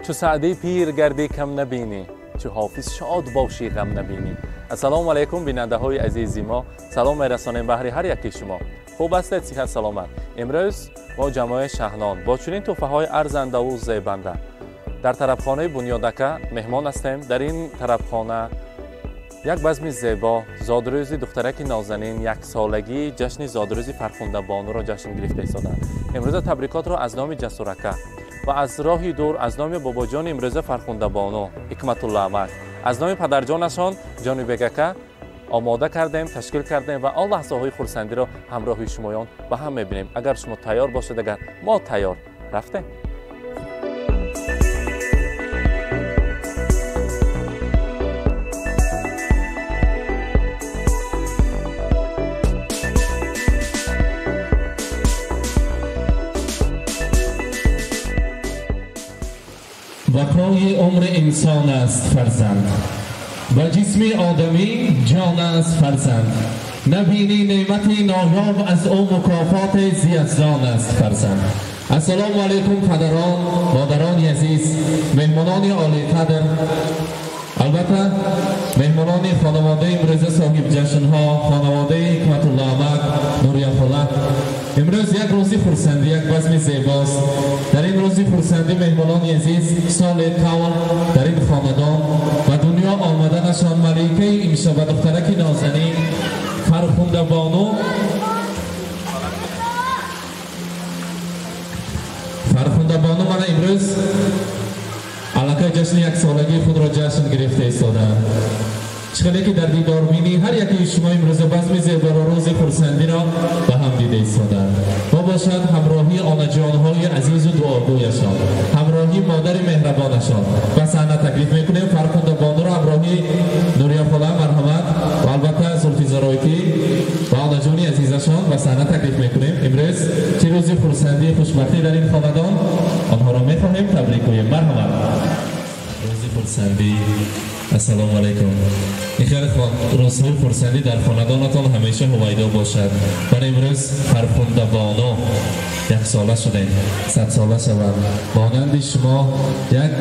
Чу Саъдӣ пир гардӣ кам набинӣ, чу Ҳофиз шод бошӣ ғам набинӣ. Ассалому алайкум, бинандаҳои азизи мо. Салом мерасонем баҳри ҳар яки шумо. Хуб ҳастед, сиҳат саломат. Имрӯз мо ҷамоаи Шаҳнон бо чунин тӯҳфаҳои арзандаву зебанда дар тарабхонаи Бунёдака меҳмон ҳастем. Дар ин тарабхона як базми зебо зодрӯзи духтараки нозанин, яксолагии ҷашни зодрӯзи Фархундабонуро ҷашн гирифта истоданд. Имрӯза табрикотро аз номи Ҷасурака ва аз роҳи дур аз номи бобоҷони имрӯза Фархундабону Ҳикматулло Амак, аз номи падарҷонашон Ҷонибегака омода кардем, ташкил кардем ва он лаҳзаҳои хурсандиро ҳамроҳи шумоён ба ҳам мебинем. Агар шумо тайёр бошед, агар мо тайёр, рафтем. Вафои умри инсон аст фарзанд, ба ҷисми одамӣ ҷон аст фарзанд. Набинӣ неъмати ноёб аз ӯ мукофоти зиязон аст фарзанд. Ассалому алайкум, падарон, модарони азиз, меҳмонони олиқадр, албатта меҳмонони хонаводаи имрӯза соҳиб ҷашнҳо, хонаводаи Ҳикматулло Амак, Нурия хола. Имрӯз як рӯзи хурсандӣ, як базми зебост. Дар ин рӯзи хурсандӣ, меҳмонони азиз, соли қавл дар ин хонадон ба дунё омаданашон маликаи имшаба духтараки нозанин Фархундабону, Фархундабону мана имрӯз аллакай ҷашни яксолагии худро ҷашн гирифта истодаанд. Чӣ хеле ки дар дидорбинӣ ҳар яки шумо имрӯза базми зеборо, рӯзи хурсандиро ба ҳам дида истодаанд. Мо бошад ҳамроҳии онаҷонҳои азизу дуогӯяшон, ҳамроҳии модари меҳрабонашон ба саҳна таклиф мекунем Фархундабонуро ҳамроҳии Нурия хола, марҳамат, ва албатта Зулфизаройтӣ ва онаҷони азизашон ба саҳна таклиф мекунем. Имрӯз чӣ рӯзи хурсандии хушбахтӣ дар ин хонадон, онҳоро мехоҳем табрик гӯем. Марҳамат. Рӯзи хурсандӣ. Ассалому алайкум. Ин хеле рӯзҳои хурсандӣ дар хонадонатон ҳамеша ҳувайдо бошад. Ман имрӯз Фархундабону яксола шудем, садсола шаванд. Монанди шумо як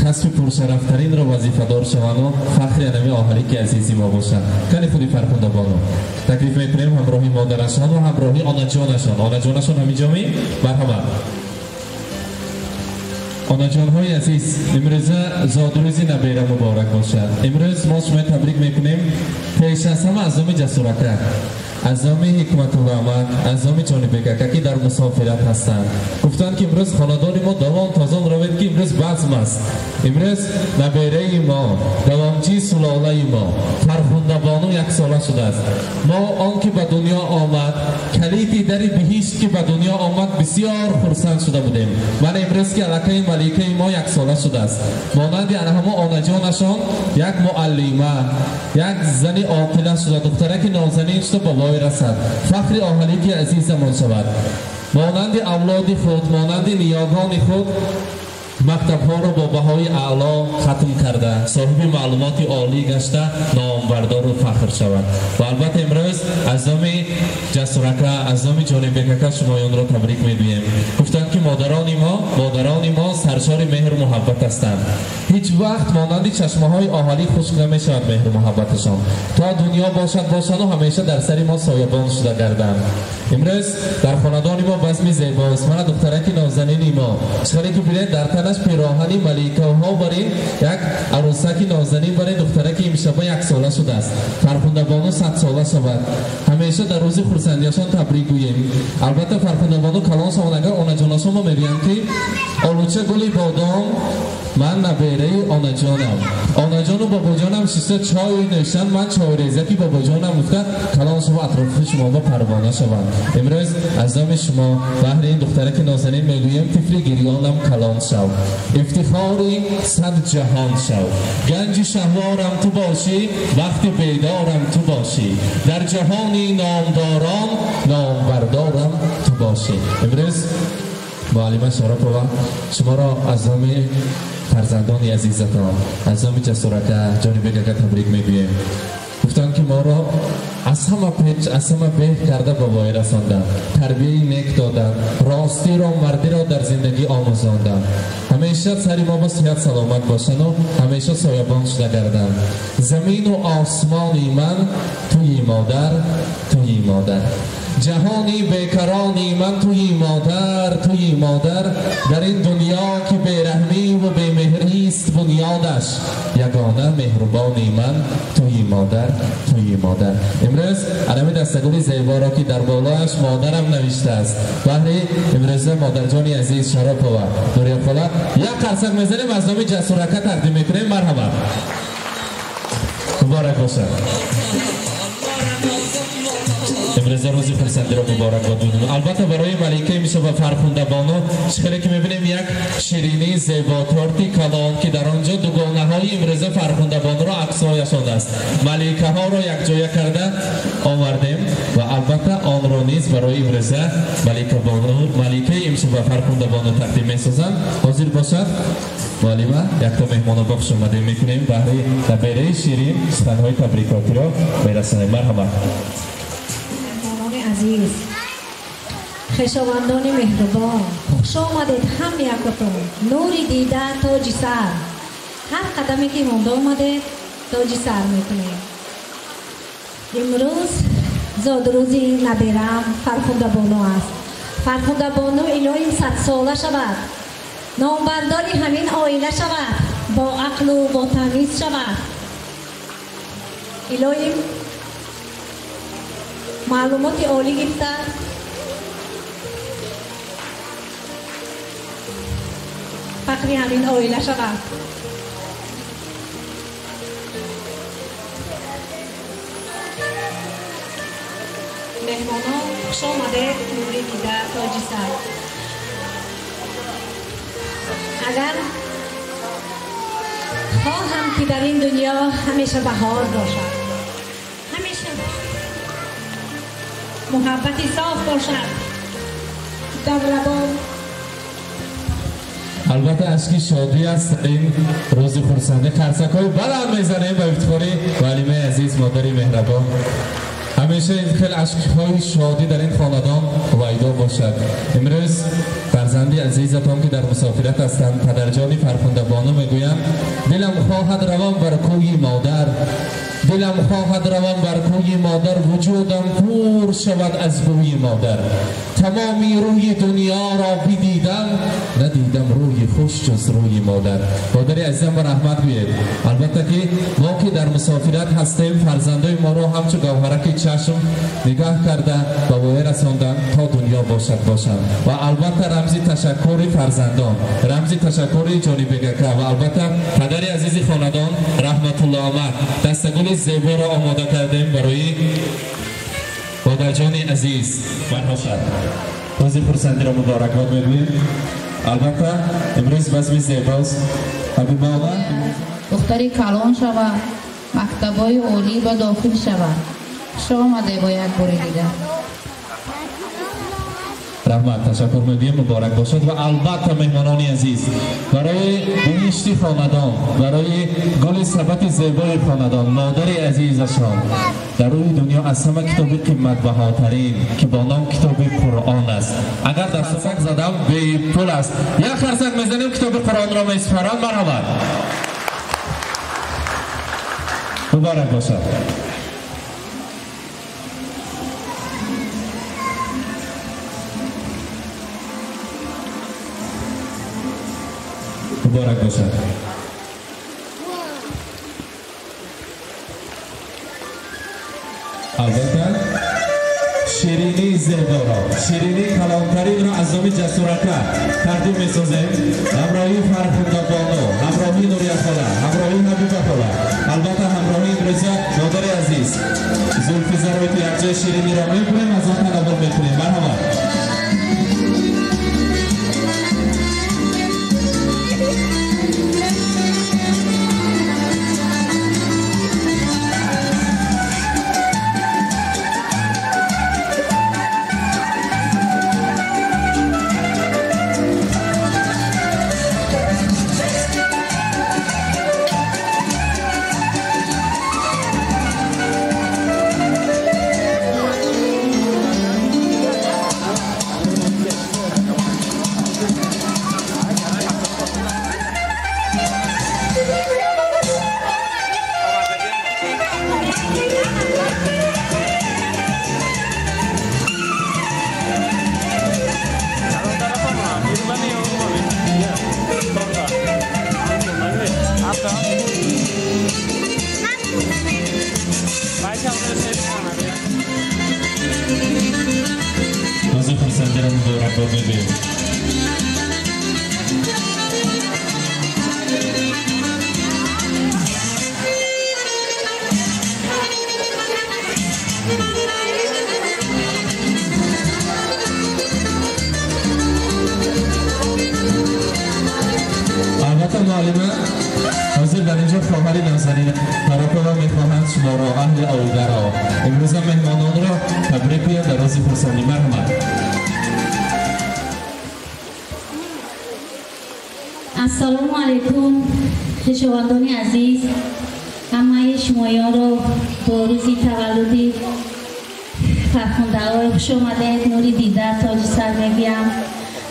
касби пуршарафтаринро вазифадор шаванду фахри анами оҳалики азизи мо бошанд. Кани худи Фархундабону таклиф мекунем ҳамроҳи модарашон ва ҳамроҳи онаҷонашон. Онаҷонашон ҳаминҷо ми? Марҳамат. Онаҷонҳои азиз, имрӯза зодрӯзи набера муборак бошад. Имрӯз мо шумо табрик мекунем пеш аз ҳама аз номи Ҷасурака, аз номи Ҳикматулло Амак, аз номи Ҷонибегака, ки дар мусофират ҳастанд. Гуфтанд, ки имрӯз хонадони мо давом тазон равед, ки имрӯз базм аст. Имрӯз набераи мо, давомчии сулолаи мо Фархундабону яксола шудааст. Мо он ки ба дунё омад, калиди дари биҳишт ки ба дунё омад, бисёр хурсанд шуда будем. Ман имрӯз ки аллакай маликаи мо яксола шудааст, монанди ана ҳамо онаҷонашон як муаллима, як зани оқила шуда, духтараки нозанин шуда ба вой расад, фахри оҳалики азизамон шавад. Монанди авлоди худ, монанди ниёгони худ мактабҳоро бо баҳои аъло хатм карда, соҳиби маълумоти олӣ гашта, номбардору фахр шавад. Ва албатта имрӯз аз номи Ҷасурака, аз номи Ҷонибекака шумоёнро табрик мегӯем. Гуфтанд, ки модарони мо саршори меҳру муҳаббат ҳастанд. Ҳеҷ вақт монанди чашмаҳои оҳалӣ хушк намешавад меҳру муҳаббаташон. То дунё бошад бошану ҳамеша дар сари мо соябон шуда гарданд. Имрӯз дар хонадони мо базми зебост. Мана духтараки нозанини мо, чӣ ки бинед, дар танаш пироҳани маликаҳо барин, як арӯсаки нозанин барин, духтараки имшаба яксола шудааст. Фархундабону садсола шавад. Ҳамеша дар рӯзи хурсандиашон табрик гӯем. Албатта Фархундабону калон шаванд, агар онаҷонашон мо мегӯянд, ки олуча гули бодом, ман набераи онаҷонам. Онаҷону бобоҷонам шиста чой нӯшанд, ман чойрезаки бобоҷонам гуфта калон шава, атрофи шумо ба парвона шаванд. Имрӯз аз номи шумо баҳри ин духтараки нозанин мегӯем: тифли гирёнам калон шав, ифтихори сад ҷаҳон шав, ганҷи шаҳворам ту бошӣ, вақти бедорам ту бошӣ, дар ҷаҳони номдорон номбардорам ту бошӣ. Имрӯз муаллима Шаропова шуморо аз номи фарзандони азизатон, аз номи Ҷасурака, Ҷонибегака табрик мегӯем. Гуфтанд ки моро аз ҳама печ, аз ҳама беҳ карда ба воя расонданд, тарбияи нек доданд, ростиро, мардиро дар зиндагӣ омӯзонданд. Ҳамеша сари мо бо сиҳат саломат бошанду ҳамеша соябон шуда гарданд. Замину осмони ман туи модар, туи модар. Ҷаҳони бекарони ман туи модар, туи модар. Дар ин дунё ки бераҳмиву бемеҳрист бунёдаш, ягона меҳрубони ман туи модар, туи модар. Имрӯз анами дастагули зеборо ки дар болоаш модарам навиштааст, баҳри имрӯза модарҷони азиз Шаропова Нурия хола як қарсак мезанем, аз номи Ҷасурака тақдим мекунем. Марҳамат, муборак бошад. Имрӯза рӯзи хурсандиро муборак бод. Албатта, барои маликаи мисоба Фархундабону хеле ки мебинем, як ширинии зебо, торти калон, ки дар он ҷо дугонаҳои имрӯза Фархундабонуро аксҳояшон аст. Маликаҳоро якҷоя карда овардем ва албатта онро низ барои имрӯза маликабону, маликаи имшаба Фархундабону тақдим месозанд. Ҳозир бошад муаллима, якто меҳмоно ба хушомадем мекунем, баҳри набераи ширин суханҳои табрикотиро мерасонем. Марҳамат. Азиз, хешовандони меҳрубон, хуш омадед ҳам якотон. Нури дида, тоҷи сар, ҳар қадаме ки монда омадед, тоҷи сар мекунем. Имрӯз зодрӯзи наберам Фархундабону аст. Фархундабону илоҳим садсола шавад, номбардори ҳамин оила шавад, бо ақлу бо тамиз шавад. Илоҳим маълумоти олӣ гирифта, фахри ҳамин оила шавад. Меҳмонон, хуш омадед, нури дида, тоҷи сар. Агар хоҳам, ки дар ин дунё ҳамеша баҳор бошад, ҳамеша муҳаббати соф бошад дар лабон. Албатта, ашки шодӣ аст ин рӯзи хурсандӣ. Қарсакҳои баланд мезанем ба ифтихори муаллимаи азиз, модари меҳрабон. Ҳамеша ин хел ашкҳои шодӣ дар ин хонадон ҳувайдо бошад. Имрӯз фарзанди азизатон, ки дар мусофират ҳастанд, падарҷони Фархундабону мегӯянд: дилам хоҳад равон бар кӯи модар, дилам хоҳад равон бар кӯи модар, вуҷудам пур шавад аз бӯи модар. Тамоми рӯи дунёро бидидам, надидам рӯи хуш ҷуз рӯи модар. Модари азизам, ба раҳмат гӯед. Албатта ки мо, ки дар мусофират ҳастем, фарзандои моро ҳамчу гавҳараки чашм нигаҳ карда ба воя расонданд, то дунё бошад, бошанд. Ва албатта рамзи ташаккури фарзандон, рамзи ташаккури Ҷонибегака ва албатта падари азизи хонадон Раҳматулло омад, дастагули зеборо омода кардем барои модарҷони азиз. Марҳабат, рӯзи хурсандиро муборакбод мегӯем. Албатта, имрӯз базми зебост, Ҳабибола. Духтари калон шавад, мактабҳои олӣ ба дохил шавад. Хуш омаде бо як бори дигар. Раҳмат, ташаккур мегӯем, муборак бошад. Ва албатта, меҳмонони азиз, барои биҳишти хонадон, барои гули сабати зебои хонадон, модари азизашон, дар рӯи дунё аз ҳама китоби қиматбаҳотарин, ки бо ном китоби Қуръон аст, агар дастак задам, бепул аст. Як қарсак мезанем, китоби Қуръонро месупорам. Марҳамат, муборак бошад. Муборак бошад. Албатта, ширинии зеборо, ширинии калонтаринро аз номи Ҷасурака тақдим месозем, ҳамроҳии Фархундабону, ҳамроҳии Нурияхола, ҳамроҳии Ҳабибахола, албатта ҳамроҳии имрӯза модари азиз Зулфизаро, ки якҷоя шириниро мебурем, аз он танаввул мекунем. Марҳамат. муборакбод мегӯем. Албатта муаллима ҳозир дар инҷо хоҳари Назанин Фаррухова мехоҳанд шуморо, аҳли оиларо, имрӯза меҳмононро табрик гӯянд дар рӯзи хурсандӣ. Марҳамат. Ассалому алайкум, хешовандони азиз, ҳамаи шумоёнро бо рӯзи таваллуди фархундаҳои хуш омадед, нури дида тоҷи сар мегӯям.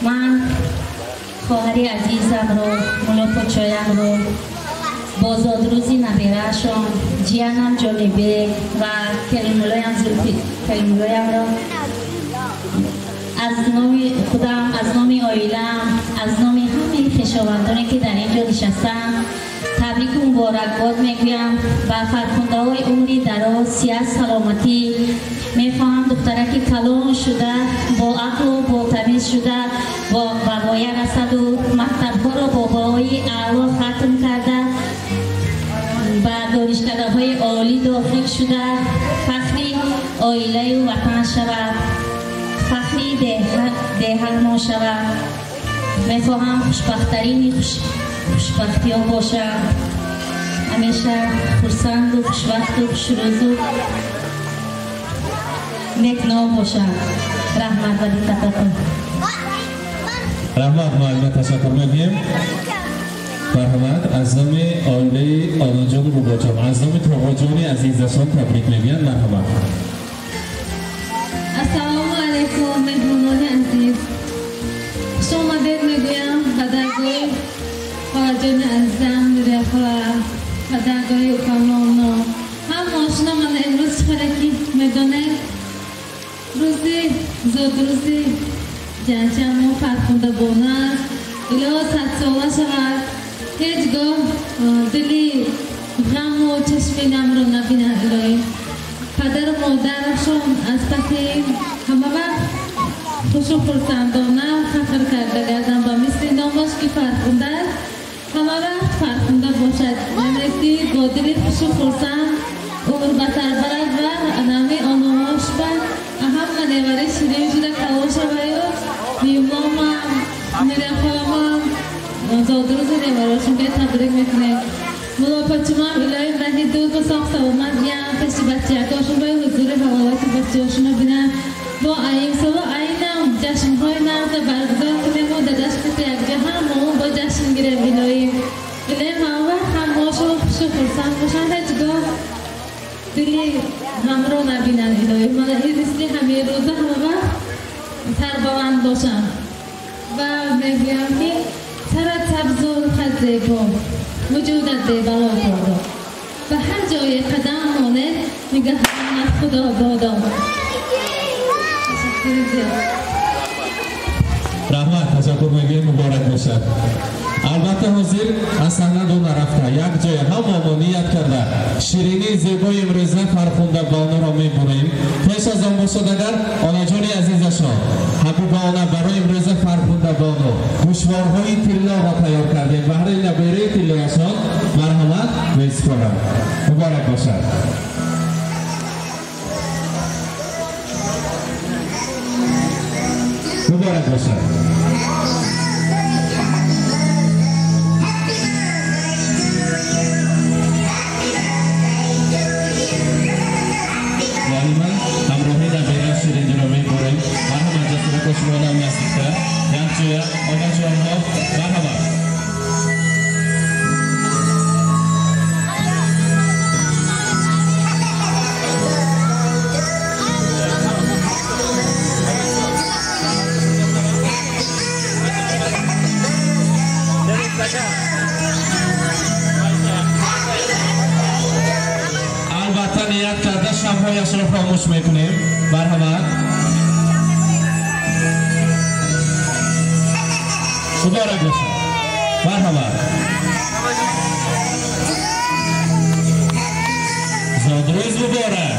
Ман хоҳари азизамро, муллоподшоямро бо зодрӯзи набираашон ҷиянам Ҷонибек ва Керимуллоям Зулфи Керимуллоямро аз номи худам, аз номи оилаам, аз номи ҳамаи хешовандоне ки дар ин ҷо нишастаанд табрику муборакбод мегӯям. Ба фархундаҳои умри дароз, сиҳат, саломатӣ мехоҳам. Духтараки калон шуда, бо ақлу бо тамиз шуда, ба воя расаду мактабҳоро бо баҳои аъло хатм карда, ба донишкадаҳои олӣ дохил шуда, фахри оилаю ватан шавад, фахри деҳамо шавад. Мехоҳам хушбахттарини хушбахтиён бошам, ҳамеша хурсанду хушвақту хушрӯзу некном бошам. Раҳмат ба диққататон. Раҳмат, муаллима, ташаккур мегӯем. Марҳамат, аз номи оилаи Онаҷону Бобоҷон, аз номи Тоғоҷони азизашон табрик мегӯянд. Марҳамат. Ассалому алайкум, меҳмонони азиз, хуш омадед мегӯям ба даргоҳи холаҷони азизам Нурия хола, ба даргоҳи укамоно. Ҳама ошно ман имрӯз чӣ ки медонед, рӯзи зодрӯзи ҷанчамо Фархунда бону аст. Илоҳо садсола шавад, ҳеҷ гоҳ дили ғаму чашми намро набинад. Илоҳӣ падару модарашон аз паси ҳама вақт хушу хурсандона фахр карда гарданд, ба мисли номаш ки Фархунда аст, ҳама вақт фархунда бошад, яъне ки бо дили хушу хурсанд умр ба сар барад ва нами оноҳош ба ҳама невари ширин шуда калон шаваю биюмомам, Нурияхоламам зодрӯзи неварошон ке табрик мекунем. Муллопачумам илоҳи раҳи дур ба соғ саломат биям, пеши бачаякошон бо ҳузури ҳаловати бачаҳошонро бинам. Бо аимсоло айнам ҷашнҳои нағза баргузор кунему дадаш кати якҷо ҳамаон бо ҷашн гирем. Илоҳӣ илоҳи ҳама вақт ҳамаошон хушу хурсанд бошанд, ҳеҷ гоҳ дили ғамро набинанд. Илоҳӣ мана ин мисли ҳамин рӯза ҳама вақт сарбаланд бошанд. Ва мегӯям ки сарат сабзу рухат зебо, вуҷудат бебало бодо, ба ҳар ҷое қадам монед нигаҳбонат Худо бодо. Раҳмат, ташаккур мегӯем, муборак бошад. Албатта ҳозир аз саҳна ду нарафта як ҷоя ҳамамо ният карда ширинии зебои имрӯза Фархунда бонуро мебурем. Пеш аз он бошад, агар онаҷони азизашон Ҳабиба она барои имрӯза Фархунда бону гӯшворҳои тиллоро тайёр кардем баҳри набераи тиллояшон. Марҳамат, месупорам. Муборак бошад. Муборак бошад. Муаллима ҳамроҳи набера ширинҷиро мебурем. Марҳамат, ҷасурако шумонам наздиктар якҷоя онаҷонҳо. Марҳамат. Албатта ният карда шамҳояшро хомӯш мекунем. Марҳамат. Муборак бошад. Марҳамат. Зодрӯз муборак.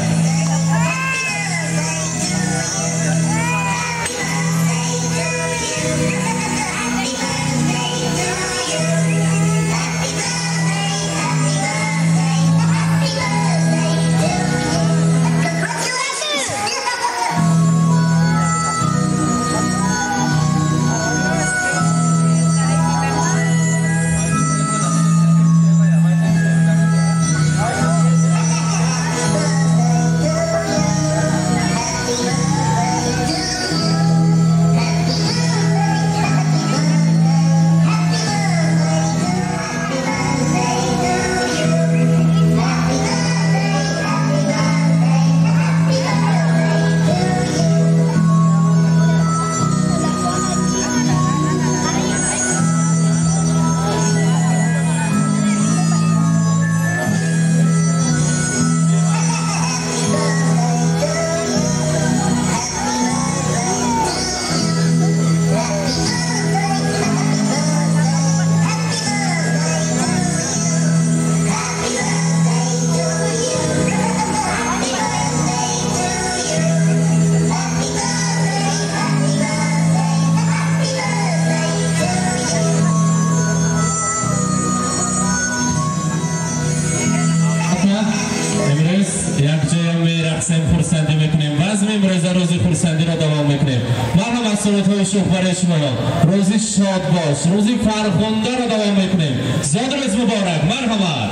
имрӯза рӯзи хурсандиро давом мекунем. Марҳамат, сурудҳои шӯх барои шумоён. Рӯзи шод бош, рӯзи фархундаро давом мекунем. Зодрӯз муборак, марҳамат.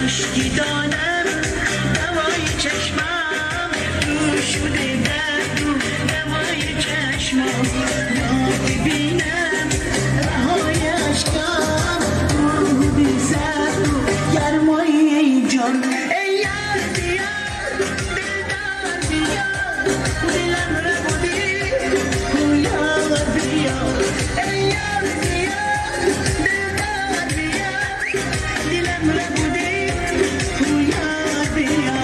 اشکی دادم دوای چشمم تو شده درد و دوای چشمم ببینم رهای اشکام رو سرد و گرمای جان ای یار بیا دلدار بیا دلم ربودی گویا بیا ای یار بیا دلدار بیا دلم ربودی گویا بیا.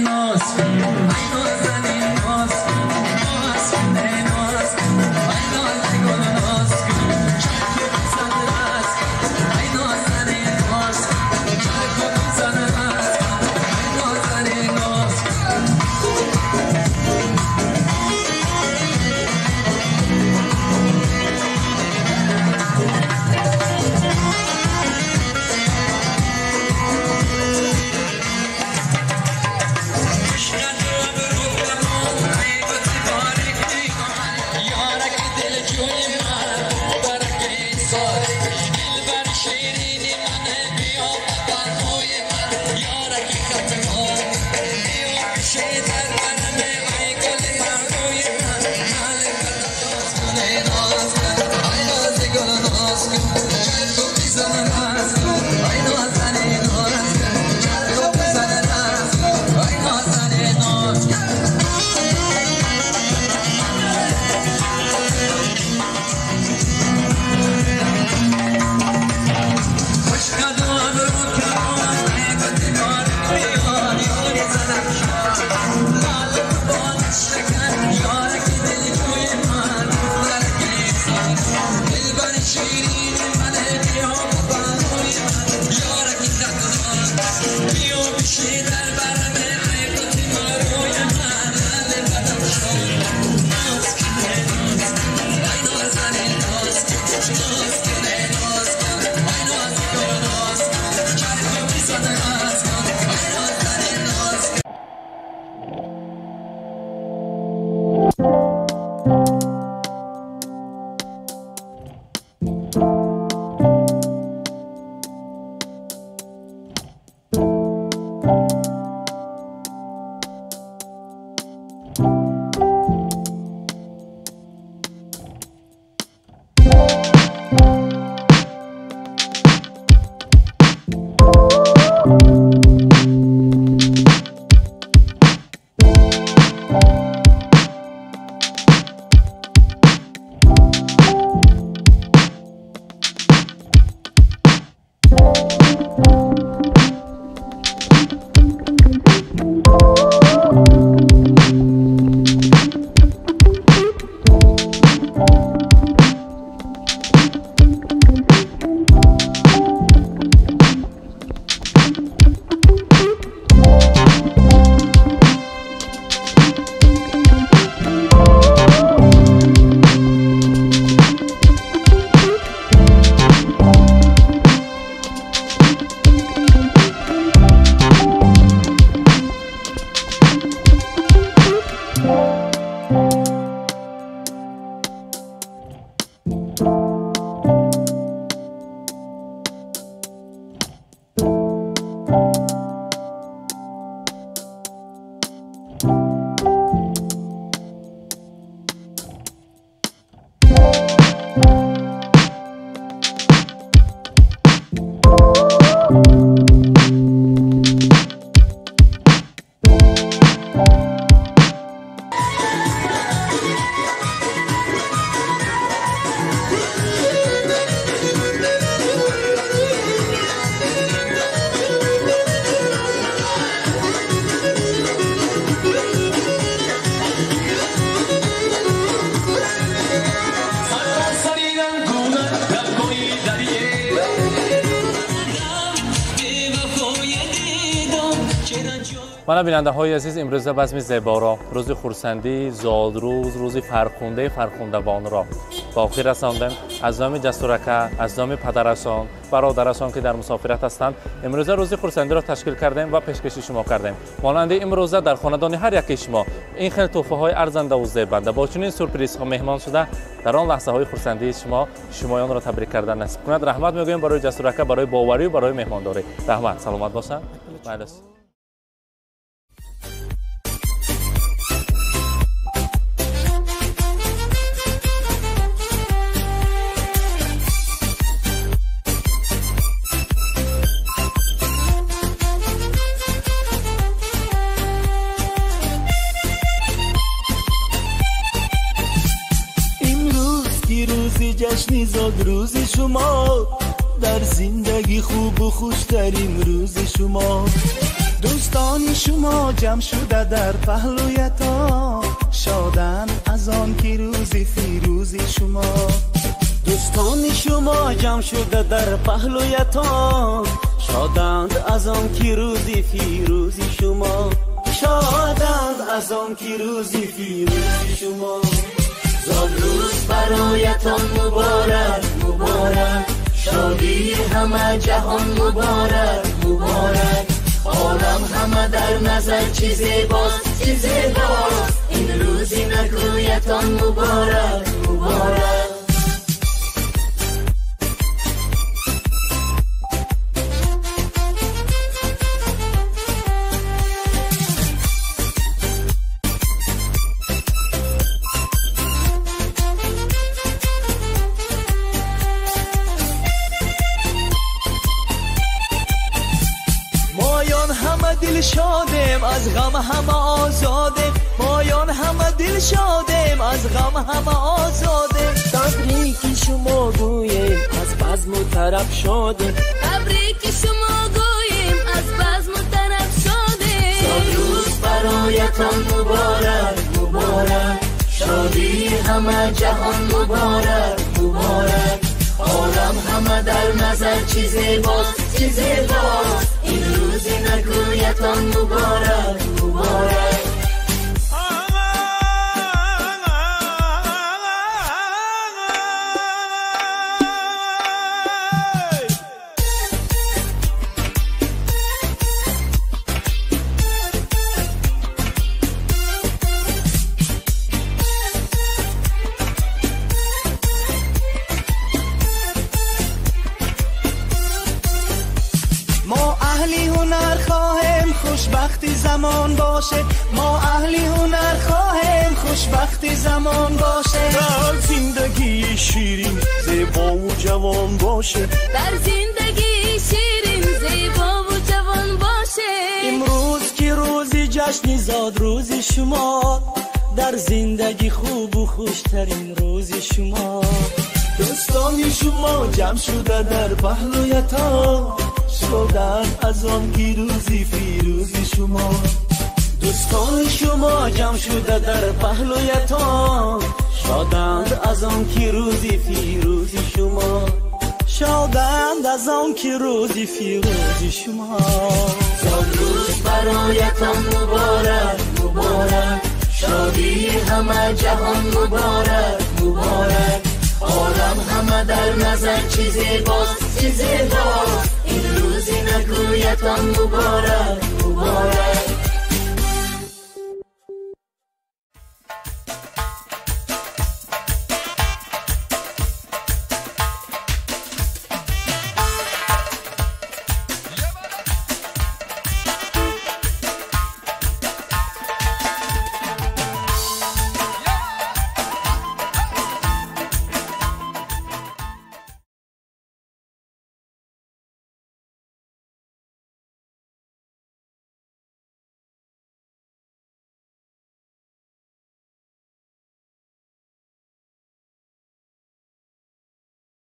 ناز کن، ای نازنین ناز کن. Мана бинандаҳои азиз, имрӯза базми зеборо, рӯзи хурсандии зодрӯз, рӯзи фархундаи фархундабонро ба охир расондем. Аз номи Ҷасурака, аз номи падарашон, бародарашон, ки дар мусофират ҳастанд, имрӯза рӯзи хурсандиро ташкил кардем ва пешкаши шумо кардем. Монанди имрӯза дар хонадони ҳар яке шумо ин хел тӯҳфаҳои арзандаву зебанда бо чунин сюрпризҳо меҳмон шуда, дар он лаҳзаҳои хурсандии шумо шумоёнро табрик кардан насиб кунад. Раҳмат мегӯем барои Ҷасурака, барои боварию барои меҳмондорӣ. Раҳмат, саломат бошанд. Майлаш. جشن زادروز شما در زندگی خوب و خوشترین روز شما. دوستان شما جمع شده در پهلویتان، شادن از آن که روز فیروز شما. دوستان شما جمع شده در پهلویتان، شادند از آن که روز فیروز شما. شادند از آن که روز فیروز شما. زادروز برایتان مبارک مبارک، شادی همه جهان مبارک مبارک. عالم همه در نظر چی زیباست چی زیباست، این روزی نگویتان مبارک مبارک. شادیم از غم همه آزادیم، مایان همه دل شادیم از غم همه آزادیم. تبریک شما گوییم از بزم و طرب شادیم، تبریک شما گوییم از بزم و طرب شادیم. زادروز برایتان مبارک مبارک، شادی همه جهان مبارک مبارک. عالم همه در نظر چی زیباست چی زیباست، این روزی نگویتان مبارک مبارک. خوشبختی زمان باشه، ما اهلی هنر خواهیم خوشبختی زمان باشه. در زندگی شیرین زیبا و جوان باشه، در زندگی شیرین زیبا و جوان باشه. امروز که روز جشن زادروز شما، در زندگی خوب و خوشترین روز شما. دوستان شما جمع شده در پهلویتان، شدن از آن که روزی فیروز شما. دوستان شما جمع شده در پهلویتان، شادند از آن که روزی فیروز شما. شادند از آن که روزی فیروز شما. زادروز برایتان مبارک مبارک، شادی همه جهان مبارک مبارک. عالم همه در نظر چی زیباست چی زیباست، این روزی نگویتان مبارک مبارک.